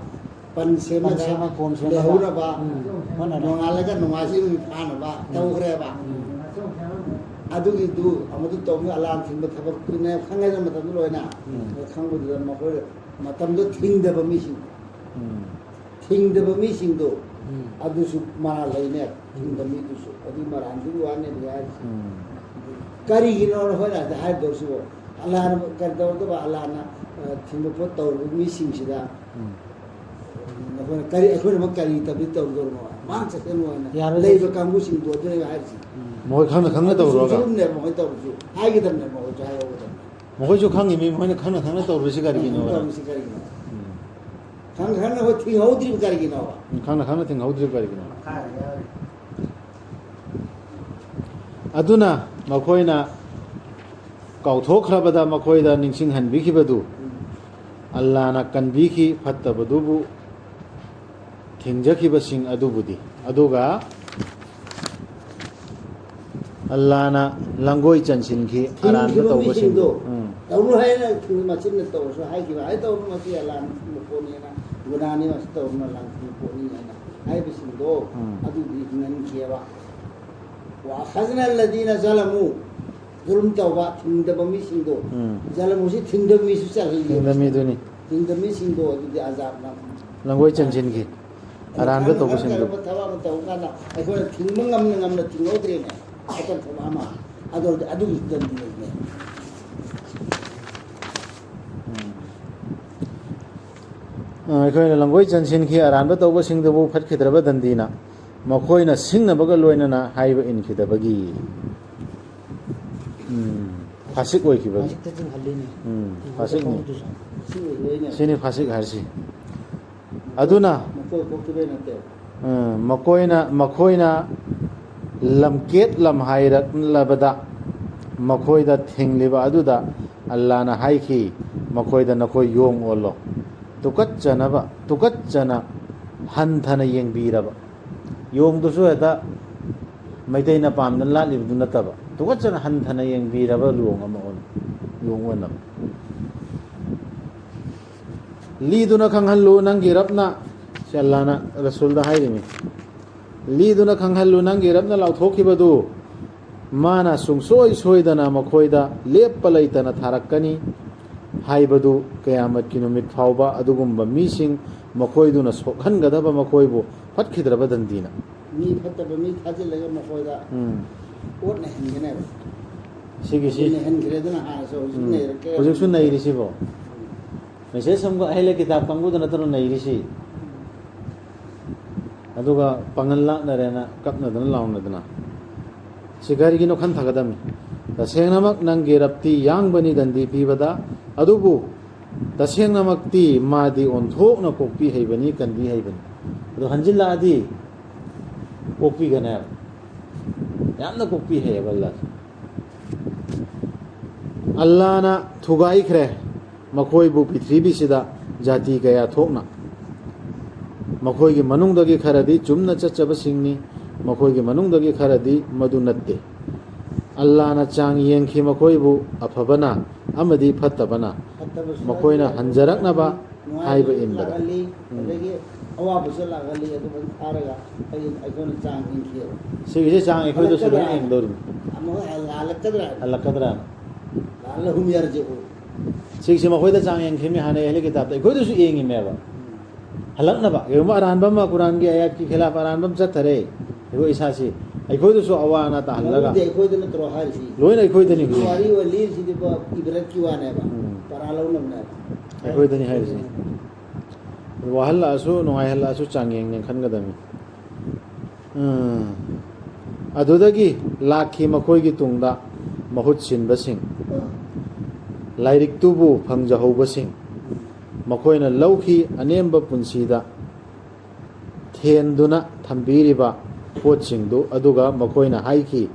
ꯄꯟ ꯁꯦꯝꯃꯒ ꯄꯟ ꯁꯦꯝꯃ ꯀꯣꯝ ꯁꯦꯝꯃꯒ꯫ ꯂꯩꯍꯧꯅꯕ ꯎꯝ, ꯍꯣꯠꯅꯔꯦ꯫ ꯅꯣꯡꯉꯥꯜꯂꯒ ꯅꯣꯡꯉꯥꯜꯁꯤ ꯑꯗꯨꯝ ꯐꯥꯅꯕ ꯎꯝ꯫ ꯇꯧꯈ꯭ꯔꯦꯕ꯫ ꯎꯝ꯫ ꯑꯗꯨꯒꯤꯗꯨ ꯑꯃꯗꯨ ꯇꯧꯅ ꯑꯂꯥꯟ ꯊꯤꯡꯕ ꯊꯕꯛꯇꯨꯅꯦ ꯈꯪꯉꯦꯗꯅ ꯃꯇꯝꯗꯨ ꯂꯣꯏꯅ꯫ ꯎꯝ꯫ ꯑꯗꯨ ꯈꯪꯕꯗꯨꯗ ꯃꯈꯣꯏ ꯃꯇꯝꯗꯣ ꯊꯤꯡꯗꯕ ꯃꯤꯁꯤꯡ ꯎꯝ꯫ ꯊꯤꯡꯗꯕ ꯃꯤꯁꯤꯡꯗꯣ ꯎꯝ꯫ ꯑꯗꯨꯁꯨ ꯃꯔꯥꯜ ꯂꯩꯅꯦ꯫ ꯊꯤꯡꯕ ꯃꯤꯗꯨꯁꯨ ꯑꯗꯨꯒꯤ ꯃꯔꯥꯜꯗꯨꯒꯤ ꯋꯥꯅꯦꯕ ꯍꯥꯏꯔꯤꯁꯦ꯫ ꯎꯝ꯫ ꯀꯔꯤꯒꯤꯅꯣ ꯅꯈꯣꯏꯅ ꯑꯗꯨ ꯍꯥꯏꯗꯧꯁꯤꯕꯣ? ꯑꯜꯂꯥꯍꯅ ꯀꯔꯤ ꯇꯧꯔꯛꯇꯕ? ꯑꯜꯂꯥꯍꯅ ꯑ, ꯊꯤꯡꯕ ꯄꯣꯠ ꯇꯧꯔꯤꯕ ꯃꯤꯁꯤꯡꯁꯤꯗ ꯎꯝ꯫ ꯅꯈꯣꯏꯅ ꯀꯔꯤ, ꯑꯩꯈꯣꯏꯅ ꯑꯃꯨꯛ ꯀꯔꯤ ꯇꯧꯗꯧꯅꯣ? ꯃꯥꯡ ꯆꯠꯀꯅꯨ ꯍꯥꯏꯅ ꯌꯥꯔꯣꯏ꯫ ꯂꯩꯕ ꯀꯥꯡꯕꯨꯁꯤꯡꯗꯣ ꯑꯗꯨꯅꯦꯕ ꯍꯥꯏꯔꯤꯁꯦ꯫ ꯃꯈꯣꯏ ꯈꯪꯅ ꯈꯪꯅ ꯑꯗꯨꯁꯨ ꯇꯧꯔꯨꯔꯒ꯫ ꯖꯨꯔꯨꯝꯅꯦꯕ ꯃꯈꯣꯏ ꯇꯧꯔꯤꯁꯨ꯫ ꯍꯥꯏꯒꯗꯕꯅꯦꯕ, ꯃꯈꯣꯏꯁꯨ ꯍꯥꯏꯍꯧꯒꯗꯕꯅꯦ꯫ ꯃꯈꯣꯏꯁꯨ ꯈꯪꯉꯤꯃꯤ, ꯃꯈꯣꯏꯅ ꯈꯪꯅ ꯈꯪꯅ ꯇꯧꯔꯤꯁꯤ ꯀꯔꯤꯒꯤꯅꯣ? ꯇꯧꯔꯤꯁꯤ ꯀꯔꯤꯒꯤꯅꯣ? ꯎꯝ꯫ ꯈꯪꯅ ꯈꯪꯅ ꯍꯣꯏ ꯊꯤꯡꯍꯧꯗ꯭ꯔꯤꯕ ꯀꯔꯤꯒꯤꯅꯣꯕ? ꯎꯝ, ꯈꯪꯅ ꯈꯪꯅ ꯊꯤꯡꯍꯧꯗ꯭ꯔꯤꯕ ꯀꯔꯤꯒꯤꯅꯣ? ꯑꯗꯨꯅ ꯃꯈꯣꯏꯅ ꯀꯥꯎꯊꯣꯛꯈ꯭ꯔꯕꯗ ꯃꯈꯣꯏꯗ ꯅꯤꯡꯁꯤꯡꯍꯟꯕꯤꯈꯤꯕꯗꯨ ꯑꯜꯂꯥꯅ ꯀꯟꯕꯤꯈꯤ, ꯐꯠꯇꯕꯗꯨꯕꯨ ꯊꯤꯡꯖꯈꯤꯕꯁꯤꯡ ꯑꯗꯨꯕꯨꯗꯤ꯫ ꯑꯗꯨꯒ ꯑꯜꯂꯥꯅ ꯂꯪꯒꯣꯏ ꯆꯟꯁꯤꯟꯈꯤ ꯑꯔꯥꯟꯕ ꯊꯤꯡꯈꯤꯕ ꯇꯧꯕꯁꯤꯡꯗꯨ꯫ ꯃꯤꯁꯤꯡꯗꯣ ꯎꯝ꯫ ꯇꯧꯅꯨ ꯍꯥꯏꯅ ꯊꯤꯡꯕ ꯃꯆꯤꯟꯅ ꯇꯧꯔꯁꯨ ꯍꯥꯏꯈꯤꯕ, "ꯑꯩ ꯇꯧꯔꯨꯅꯨ, ꯃꯁꯤ ꯑꯜꯂꯥꯅ ꯊꯤꯡꯕ ꯄꯣꯠꯅꯤ" ꯍꯥꯏꯅ, "ꯒꯨꯅꯥꯅꯤ, ꯃꯁꯤ ꯇꯧꯔꯨꯅꯨ, ꯑꯜꯂꯥꯅ ꯊꯤꯡꯕ ꯄꯣꯠꯅꯤ" ꯍꯥꯏꯅ ꯍꯥꯏꯕꯁꯤꯡꯗꯣ ꯎꯝ꯫ ꯑꯗꯨꯗꯤ ꯍꯤꯡꯍꯟꯈꯤꯑꯕ꯫ "ꯋꯥꯈꯖꯅ ꯑꯜꯂꯗꯤꯅ ꯖꯂꯃꯨ", ꯖꯨꯂꯨꯝ ꯇꯧꯕ, ꯊꯤꯡꯗꯕ ꯃꯤꯁꯤꯡꯗꯣ꯫ ꯎꯝ꯫ ꯖꯂꯃꯨꯁꯤ ꯊꯤꯡꯗꯕ ꯃꯤꯁꯨ ꯆꯜꯍꯜꯂꯤ꯫ ꯊꯤꯡꯗꯕ ꯃꯤꯗꯨꯅꯤ꯫ ꯊꯤꯡꯗꯕ ꯃꯤꯁꯤꯡꯗꯣ ꯑꯗꯨꯗꯤ ꯑꯖꯥꯕꯅ ꯂꯪꯒꯣꯏ ꯆꯟꯁꯤꯟꯈꯤ꯫ ꯑꯔꯥꯟꯕ ꯈꯪꯅ ꯇꯧꯕꯁꯤꯡꯗꯨ꯫ ꯈꯪꯅ ꯊꯕꯛ ꯑꯃ ꯇꯧꯕ ꯀꯥꯟꯗ ꯑꯩꯈꯣꯏꯅ ꯊꯤꯡꯕ ꯉꯝꯅ ꯉꯝꯅ ꯊꯤꯡꯍꯧꯗ꯭ꯔꯦꯅꯦ꯫ ꯐꯠꯇꯕ ꯊꯕꯛ ꯑꯃ꯫ ꯑꯗꯨ ꯑꯣꯏꯔꯗꯤ ꯑꯗꯨꯒꯤ ꯗꯟꯗꯤ ꯂꯩꯅꯦ꯫ ꯎꯝ꯫ ꯑ, ꯑꯩꯈꯣꯏꯅ ꯂꯪꯒꯣꯏ ꯆꯟꯁꯤꯟꯈꯤ, ꯑꯔꯥꯟꯕ ꯇꯧꯕꯁꯤꯡꯗꯨꯕꯨ ꯐꯠꯈꯤꯗ꯭ꯔꯕ ꯗꯟꯗꯤꯅ, ꯃꯈꯣꯏꯅ ꯁꯤꯡꯅꯕꯒ ꯂꯣꯏꯅꯅ ꯍꯥꯏꯕ ꯏꯟꯈꯤꯗꯕꯒꯤ꯫ ꯎꯝ, ꯐꯥꯁꯤꯛ ꯑꯣꯏꯈꯤꯕꯒꯤ꯫ ꯐꯥꯁꯤꯛꯇ ꯆꯤꯡꯍꯜꯂꯤꯅꯦ꯫ ꯎꯝ, ꯐꯥꯁꯤꯛꯅꯤ꯫ ꯁꯤ ꯑꯣꯏꯗꯣꯏꯅꯦ꯫ ꯁꯤꯅꯤ ꯐꯥꯁꯤꯛ ꯍꯥꯏꯔꯤꯁꯤ꯫ ꯑꯗꯨꯅ ꯃꯀꯣꯏ ꯀꯣꯛꯈꯤꯕꯩ ꯅꯠꯇꯦ꯫ ꯑ, ꯃꯈꯣꯏꯅ, ꯃꯈꯣꯏꯅ ꯂꯝꯀꯦꯠ ꯂꯝꯍꯥꯏꯔꯛꯂꯕꯗ ꯃꯈꯣꯏꯗ ꯊꯤꯡꯂꯤꯕ ꯑꯗꯨꯗ ꯑꯜꯂꯥꯅ ꯍꯥꯏꯈꯤ, "ꯃꯈꯣꯏꯗ ꯅꯈꯣꯏ ꯌꯣꯡ ꯑꯣꯜꯂꯣ"꯫ ꯇꯨꯀꯠꯆꯅꯕ, ꯇꯨꯀꯠꯆꯅ ꯍꯟꯊꯅ ꯌꯦꯡꯕꯤꯔꯕ꯫ ꯌꯣꯡꯗꯨꯁꯨ ꯍꯦꯛꯇ ꯃꯩꯇꯩꯅ ꯄꯥꯝꯗꯅ ꯂꯥꯠꯂꯤꯕꯗꯨ ꯅꯠꯇꯕ, ꯇꯨꯀꯠꯆꯅ ꯍꯟꯊꯅ ꯌꯦꯡꯕꯤꯔꯕ ꯌꯣꯡ ꯑꯃ ꯑꯣꯟ-, ꯌꯣꯡ ꯑꯣꯟꯅꯕ꯫ ꯂꯤꯗꯨꯅ ꯈꯪꯍꯜꯂꯨ ꯅꯪꯒꯤ ꯔꯕꯅ, ꯁꯤ ꯑꯜꯂꯥꯅ ꯔꯁꯨꯜꯗ ꯍꯥꯏꯔꯤꯃꯤ꯫ ꯂꯤꯗꯨꯅ ꯈꯪꯍꯜꯂꯨ ꯅꯪꯒꯤ ꯔꯕꯅ ꯂꯥꯎꯊꯣꯛꯈꯤꯕꯗꯨ, ꯃꯥꯅ ꯁꯨꯡꯁꯣꯏ ꯁꯣꯏꯗꯅ ꯃꯈꯣꯏꯗ ꯂꯦꯞꯄ ꯂꯩꯇꯅ ꯊꯥꯔꯛꯀꯅꯤ ꯍꯥꯏꯕꯗꯨ, ꯀꯌꯥꯃꯠꯀꯤ ꯅꯨꯃꯤꯠ ꯐꯥꯎꯕ ꯑꯗꯨꯒꯨꯝꯕ ꯃꯤꯁꯤꯡ ꯃꯈꯣꯏꯗꯨꯅ ꯁꯣꯛꯍꯟꯒꯗꯕ ꯃꯈꯣꯏꯕꯨ ꯐꯠꯈꯤꯗ꯭ꯔꯕ ꯗꯟꯗꯤꯅ꯫ ꯃꯤ ꯐꯠꯇꯕ ꯃꯤ ꯊꯥꯖꯤꯜꯂꯒ ꯃꯈꯣꯏꯗ ꯎꯝ꯫ ꯑꯣꯠꯅ ꯍꯟꯒꯅꯦꯕ꯫ ꯁꯤꯒꯤꯁꯤ ꯅꯩꯍꯟꯈ꯭ꯔꯦꯗꯅ ꯍꯥꯟꯅꯁꯨ ꯍꯧꯖꯤꯛꯁꯨ ꯎꯝ꯫ ꯅꯩꯔꯛꯀꯦ꯫ ꯍꯧꯖꯤꯛꯁꯨ ꯅꯩꯔꯤꯁꯤꯕꯣ꯫ ꯃꯦꯁꯦꯖ ꯑꯃꯒ ꯑꯍꯤꯂ ꯀꯤꯇꯥꯕ ꯀꯥꯡꯕꯨꯗ ꯅꯠꯇꯅ ꯅꯩꯔꯤꯁꯤ꯫ ꯑꯗꯨꯒ ꯄꯥꯡꯒꯜ ꯂꯥꯛꯅꯔꯦꯅ ꯀꯞꯅꯗꯅ ꯂꯥꯎꯅꯗꯅ꯫ ꯁꯤ ꯀꯔꯤꯒꯤꯅꯣ ꯈꯟꯊꯒꯗꯕꯅꯤ꯫ ꯇꯁꯦꯡꯅꯃꯛ ꯅꯪꯒꯤ ꯔꯞꯇꯤ ꯌꯥꯡꯕꯅꯤ ꯗꯟꯗꯤ ꯄꯤꯕꯗ, ꯑꯗꯨꯕꯨ ꯇꯁꯦꯡꯅꯃꯛꯇꯤ ꯃꯥꯗꯤ ꯑꯣꯟꯊꯣꯛꯅ ꯀꯣꯛꯄꯤ ꯍꯩꯕꯅꯤ, ꯀꯟꯕꯤ ꯍꯩꯕꯅꯤ꯫ ꯑꯗꯨ ꯍꯟꯖꯤꯜꯂꯛꯑꯗꯤ ꯀꯣꯛꯄꯤꯒꯅꯦꯕ꯫ ꯌꯥꯝꯅ ꯀꯣꯛꯄꯤ ꯍꯩꯌꯦꯕ ꯑꯜꯂꯥꯍꯁꯦ꯫ ꯑꯜꯂꯥꯍꯅ ꯊꯨꯒꯥꯏꯈ꯭ꯔꯦ ꯃꯈꯣꯏꯕꯨ ꯄ꯭ꯔꯤꯊꯤꯕꯤꯁꯤꯗ ꯖꯥꯇꯤ ꯀꯌꯥ ꯊꯣꯛꯅ꯫ ꯃꯈꯣꯏꯒꯤ ꯃꯅꯨꯡꯗꯒꯤ ꯈꯔꯗꯤ ꯆꯨꯝꯅ ꯆꯠꯆꯕꯁꯤꯡꯅꯤ, ꯃꯈꯣꯏꯒꯤ ꯃꯅꯨꯡꯗꯒꯤ ꯈꯔꯗꯤ ꯃꯗꯨ ꯅꯠꯇꯦ꯫ ꯑꯜꯂꯥꯍꯅ ꯆꯥꯡ ꯌꯦꯡꯈꯤ ꯃꯈꯣꯏꯕꯨ ꯑꯐꯕꯅ ꯑꯃꯗꯤ ꯐꯠꯇꯕꯅ꯫ ꯐꯠꯇꯕꯁꯨ ꯃꯈꯣꯏꯅ ꯂꯥꯛꯍꯜꯂꯤ, ꯍꯟꯖꯔꯛꯅꯕ ꯅꯨꯡꯉꯥꯏꯕꯁꯨ ꯍꯥꯏꯕ ꯏꯟꯕꯗ꯫ ꯂꯥꯛꯍꯜꯂꯤ, ꯎꯝ꯫ ꯑꯗꯒꯤ ꯑꯋꯥꯕꯁꯨ ꯂꯥꯛꯍꯜꯂꯤ, ꯑꯗꯨꯃꯥꯏꯅ ꯐꯥꯔꯒ ꯑꯩ-, ꯑꯩꯈꯣꯏꯅ ꯆꯥꯡ ꯌꯦꯡꯈꯤꯑꯕ꯫ ꯁꯤꯒꯤꯁꯦ ꯆꯥꯡ ꯑꯩꯈꯣꯏꯗꯁꯨ ꯂꯣꯏ ꯌꯦꯡꯗꯧꯔꯤꯕꯅꯤ꯫ ꯑꯃꯨꯛ ꯍꯜ-, ꯍꯜꯂꯛꯀꯗ꯭ꯔꯥ? ꯍꯜꯂꯛꯀꯗ꯭ꯔꯥ? ꯂꯥꯜꯂꯍꯨꯝ ꯌꯥꯔꯖꯦꯀꯣ꯫ ꯁꯤꯒꯤꯁꯦ ꯃꯈꯣꯏꯗ ꯆꯥꯡ ꯌꯦꯡꯈꯤꯕꯅꯤ ꯍꯥꯟꯅ ꯑꯍꯂꯤ ꯀꯤꯇꯥꯕꯇ꯫ ꯑꯩꯈꯣꯏꯗꯁꯨ ꯌꯦꯡꯉꯤꯃꯦꯕ꯫ ꯍꯜꯂꯛꯅꯕ꯫ ꯀꯩꯒꯨꯝꯕ ꯑꯔꯥꯟꯕ ꯑꯃ ꯀꯨꯔꯥꯟꯒꯤ ꯑꯌꯥꯠꯀꯤ ꯈꯤꯂꯥꯐ ꯑꯔꯥꯟꯕ ꯑꯃ ꯆꯠꯊꯔꯦ, ꯑꯩꯈꯣꯏ ꯏꯁꯥꯁꯤ, ꯑꯩꯈꯣꯏꯗꯁꯨ ꯑꯋꯥ ꯑꯅꯥ ꯇꯥꯍꯜꯂꯒ꯫ ꯃꯔꯨꯗꯤ ꯑꯩꯈꯣꯏꯗꯅ ꯇꯧꯔꯣ ꯍꯥꯏꯔꯤꯁꯤ꯫ ꯂꯣꯏꯅ ꯑꯩꯈꯣꯏꯗꯅꯤ ꯍꯧꯖꯤꯛ ꯍꯧꯖꯤꯛ꯫ ꯋꯥꯔꯤ ꯑꯣꯏ ꯂꯤꯔꯤꯁꯤꯗꯤ ꯏꯕ꯭ꯔꯠꯀꯤ ꯋꯥꯅꯦꯕ꯫ ꯎꯝ꯫ ꯄꯔꯥ ꯂꯧꯅꯕꯅꯦꯕ꯫ ꯑꯩꯈꯣꯏꯗꯅꯤ ꯍꯥꯏꯔꯤꯁꯦ꯫ ꯋꯥꯍꯜꯂꯛꯑꯁꯨ ꯅꯨꯡꯉꯥꯏꯍꯜꯂꯛꯑꯁꯨ ꯆꯥꯡꯌꯦꯡꯅꯦ ꯈꯟꯒꯗꯕꯅꯤ꯫ ꯎꯝ꯫ ꯑꯗꯨꯗꯒꯤ ꯂꯥꯛꯈꯤ ꯃꯈꯣꯏꯒꯤ ꯇꯨꯡꯗ ꯃꯍꯨꯠ ꯁꯤꯟꯕꯁꯤꯡ, ꯂꯥꯏꯔꯤꯛꯇꯨꯕꯨ ꯐꯪꯖꯍꯧꯕꯁꯤꯡ꯫ ꯃꯈꯣꯏꯅ ꯂꯧꯈꯤ ꯑꯅꯦꯝꯕ ꯄꯨꯟꯁꯤꯗ ꯊꯦꯟꯗꯨꯅ ꯊꯝꯕꯤꯔꯤꯕ ꯄꯣꯠꯁꯤꯡꯗꯨ꯫ ꯑꯗꯨꯒ ꯃꯈꯣꯏꯅ ꯍꯥꯏꯈꯤ,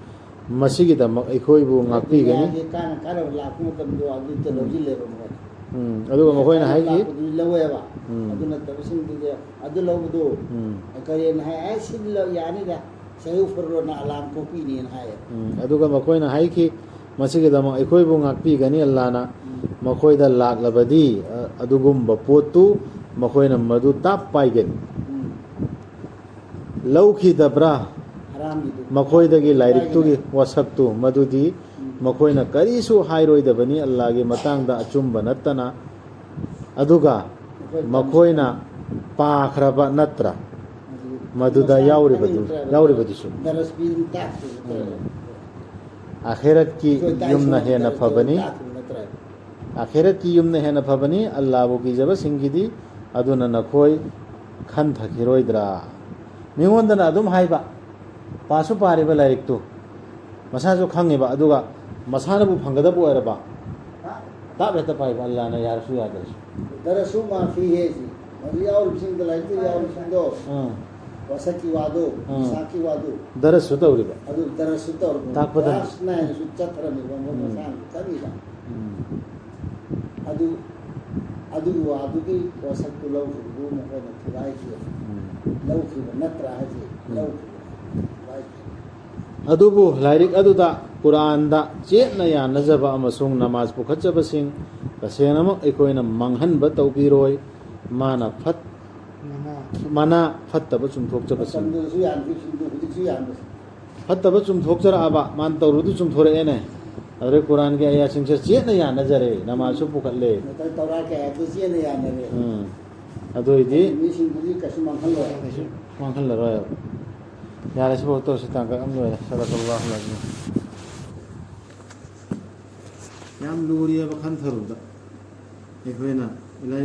"ꯃꯁꯤꯒꯤꯗꯃꯛ ꯑꯩꯈꯣꯏꯕꯨ ꯉꯥꯛꯄꯤꯒꯅꯤ"꯫ ꯗꯨꯅꯤꯌꯥꯒꯤ ꯀꯥꯟꯅ ꯀꯥꯟꯅꯕ ꯂꯥꯛꯄ ꯃꯇꯝꯗꯣ ꯑꯗꯨꯗ ꯂꯧꯁꯤꯜꯂꯦꯕ ꯃꯣꯏ꯫ ꯎꯝ, ꯑꯗꯨꯒ ꯃꯈꯣꯏꯅ ꯀꯥꯟꯅꯕ ꯍꯥꯏꯈꯤ, ꯂꯥꯛꯄꯗꯨꯗꯤ ꯂꯧꯋꯦꯕ꯫ ꯎꯝ꯫ ꯑꯗꯨ ꯅꯠꯇꯕꯁꯤꯡꯗꯨꯗꯤ ꯑꯗꯨ ꯂꯧꯕꯗꯣ ꯎꯝ꯫ ꯀꯔꯤꯅ ꯍꯥꯏ, "ꯑꯦ, ꯁꯤꯗꯤ ꯂꯧ-, ꯌꯥꯅꯤꯗ, ꯁꯍꯨ ꯐꯔꯣꯅ ꯑꯂꯥꯝ ꯀꯣꯛꯄꯤꯅꯦꯅ" ꯍꯥꯏꯌꯦ꯫ ꯎꯝ, ꯑꯗꯨꯒ ꯃꯈꯣꯏꯅ ꯍꯥꯏꯈꯤ, "ꯃꯁꯤꯒꯤꯗꯃꯛ ꯑꯩꯈꯣꯏꯕꯨ ꯉꯥꯛꯄꯤꯒꯅꯤ ꯑꯜꯂꯥꯅ, ꯃꯈꯣꯏꯗ ꯂꯥꯛꯂꯕꯗꯤ, ꯑ-, ꯑꯗꯨꯒꯨꯝꯕ ꯄꯣꯠꯇꯨ ꯃꯈꯣꯏꯅ ꯃꯗꯨ ꯇꯥꯞ ꯄꯥꯏꯒꯅꯤ"꯫ ꯎꯝ꯫ ꯂꯧꯈꯤꯗꯕ꯭ꯔꯥ? ꯃꯈꯣꯏꯗꯒꯤ ꯂꯥꯏꯔꯤꯛꯇꯨꯒꯤ ꯋꯥꯁꯛꯇꯨ, ꯃꯗꯨꯗꯤ ꯃꯈꯣꯏꯅ ꯀꯔꯤꯁꯨ ꯍꯥꯏꯔꯣꯏꯗꯕꯅꯤ ꯑꯜꯂꯥꯒꯤ ꯃꯇꯥꯡꯗ ꯑꯆꯨꯝꯕ ꯅꯠꯇꯅ, ꯑꯗꯨꯒ ꯃꯈꯣꯏꯅ ꯄꯥꯈ꯭ꯔꯕ ꯅꯠꯇ꯭ꯔꯥ? ꯃꯗꯨꯗ ꯌꯥꯎꯔꯤꯕꯗꯨ, ꯌꯥꯎꯔꯤꯕꯗꯨꯁꯨ꯫ ꯎꯝ꯫ ꯑꯥꯈꯤꯔꯠꯀꯤ ꯌꯨꯝꯅ ꯍꯦꯟꯅ ꯐꯕꯅꯤ꯫ ꯑꯥꯈꯤꯔꯠꯀꯤ ꯌꯨꯝꯅ ꯍꯦꯟꯅ ꯐꯕꯅꯤ ꯑꯜꯂꯥꯕꯨ ꯀꯤꯖꯕꯁꯤꯡꯒꯤꯗꯤ, ꯑꯗꯨꯅ ꯅꯈꯣꯏ ꯈꯟꯊꯈꯤꯔꯣꯏꯗ꯭ꯔꯥ? ꯃꯤꯉꯣꯟꯗꯅ ꯑꯗꯨꯝ ꯍꯥꯏꯕ, ꯄꯥꯁꯨ ꯄꯥꯔꯤꯕ ꯂꯥꯏꯔꯤꯛꯇꯨ, ꯃꯁꯥꯁꯨ ꯈꯪꯉꯤꯕ, ꯑꯗꯨꯒ ꯃꯁꯥꯅꯕꯨ ꯐꯪꯒꯗꯕ ꯑꯣꯏꯔꯕ, ꯇꯥꯞ ꯍꯦꯛꯇ ꯄꯥꯏꯕ, ꯑꯜꯂꯥꯅ ꯌꯥꯔꯁꯨ ꯌꯥꯗ꯭ꯔꯁꯨ꯫ ꯗꯔꯁꯨ ꯃꯥ ꯐꯤ ꯍꯦꯁꯤ꯫ ꯃꯗꯨ ꯌꯥꯎꯔꯤꯕꯁꯤꯡꯗꯣ, ꯂꯥꯏꯔꯤꯛꯇ ꯌꯥꯎꯔꯤꯕꯁꯤꯡꯗꯣ, ꯑꯥ꯫ ꯋꯥꯁꯛꯀꯤ ꯋꯥꯗꯣ, ꯑꯥ꯫ ꯃꯤꯁꯥꯛꯀꯤ ꯋꯥꯗꯣ꯫ ꯗꯔꯁꯁꯨ ꯇꯧꯔꯤꯕ꯫ ꯑꯗꯨ ꯗꯔꯁꯁꯨ ꯇꯧꯔꯤꯕ꯫ ꯇꯥꯛꯄꯗ꯫ ꯀ꯭ꯂꯥꯁ ꯅꯥꯏꯟꯗꯁꯨ ꯆꯠꯊꯔꯝꯃꯤꯕ, ꯃꯣꯏ ꯎꯝ꯫ ꯃꯁꯥꯅ ꯆꯠꯂꯤꯕ꯫ ꯎꯝ꯫ ꯑꯗꯨ, ꯑꯗꯨꯒꯤ ꯋꯥꯗꯨꯒꯤ ꯋꯥꯁꯛꯇꯨ ꯂꯧꯈꯤꯕꯗꯨ ꯃꯈꯣꯏꯅ ꯊꯨꯒꯥꯏꯈꯤ꯫ ꯎꯝ꯫ ꯂꯧꯈꯤꯕ ꯅꯠꯇ꯭ꯔꯥ ꯍꯥꯏꯁꯦ? ꯎꯝ꯫ ꯂꯧꯈꯤꯕ꯫ ꯊꯨꯒꯥꯏꯈꯤ꯫ ꯑꯗꯨꯕꯨ ꯂꯥꯏꯔꯤꯛ ꯑꯗꯨꯗ ꯀꯨꯔꯥꯟꯗ ꯆꯦꯠꯅ ꯌꯥꯅꯖꯕ ꯑꯃꯁꯨꯡ ꯅꯃꯥꯖ ꯄꯨꯈꯠꯆꯕꯁꯤꯡ ꯇꯁꯦꯡꯅꯃꯛ ꯑꯩꯈꯣꯏꯅ ꯃꯥꯡꯍꯟꯕ ꯇꯧꯕꯤꯔꯣꯏ꯫ ꯃꯥꯅ ꯐꯠ-, ꯃꯅꯥ꯫ ꯃꯅꯥ ꯐꯠꯇꯕ ꯆꯨꯝꯊꯣꯛꯆꯕꯁꯤꯡ꯫ ꯃꯇꯝꯗꯨꯗꯁꯨ ꯌꯥꯟꯈꯤꯕꯁꯤꯡꯗꯨ ꯍꯧꯖꯤꯛꯁꯨ ꯌꯥꯟꯕꯁꯦ꯫ ꯐꯠꯇꯕ ꯆꯨꯝꯊꯣꯛꯆꯔꯛꯑꯕ, ꯃꯥꯅ ꯇꯧꯔꯨꯗꯨ ꯆꯨꯝꯊꯣꯔꯛꯑꯦꯅꯦ꯫ ꯑꯗꯨꯗꯩ ꯀꯨꯔꯥꯟꯒꯤ ꯑꯌꯥꯁꯤꯡꯁꯦ ꯆꯦꯠꯅ ꯌꯥꯅꯖꯔꯦ, ꯅꯃꯥꯖꯁꯨ ꯄꯨꯈꯠꯂꯦ꯫ ꯃꯇꯝ ꯇꯧꯔꯥ ꯀꯌꯥꯗꯨ ꯆꯦꯠꯅ ꯌꯥꯅꯔꯦ꯫ ꯎꯝ꯫ ꯑꯗꯨꯏꯗꯤ ꯃꯤꯁꯤꯡꯗꯨꯗꯤ ꯀꯩꯁꯨ ꯃꯥꯡꯍꯜꯂꯣꯏ꯫ ꯀꯩꯁꯨ ꯃꯥꯡꯍꯜꯂꯔꯣꯏꯕ꯫ ꯌꯥꯔꯦ, ꯁꯤꯐꯥꯎ ꯇꯧꯔꯁꯤ, ꯇꯥꯡꯀꯛ ꯑꯃ ꯂꯣꯏꯔꯦ꯫ ꯁꯗꯀꯜꯂꯥꯍꯨꯜ ꯑꯖꯤꯝ꯫ ꯌꯥꯝ ꯂꯨꯔꯤꯑꯕ ꯈꯟꯊꯔꯨꯕꯗ꯫ ꯑꯩꯈꯣꯏꯅ ꯏꯂꯥꯏ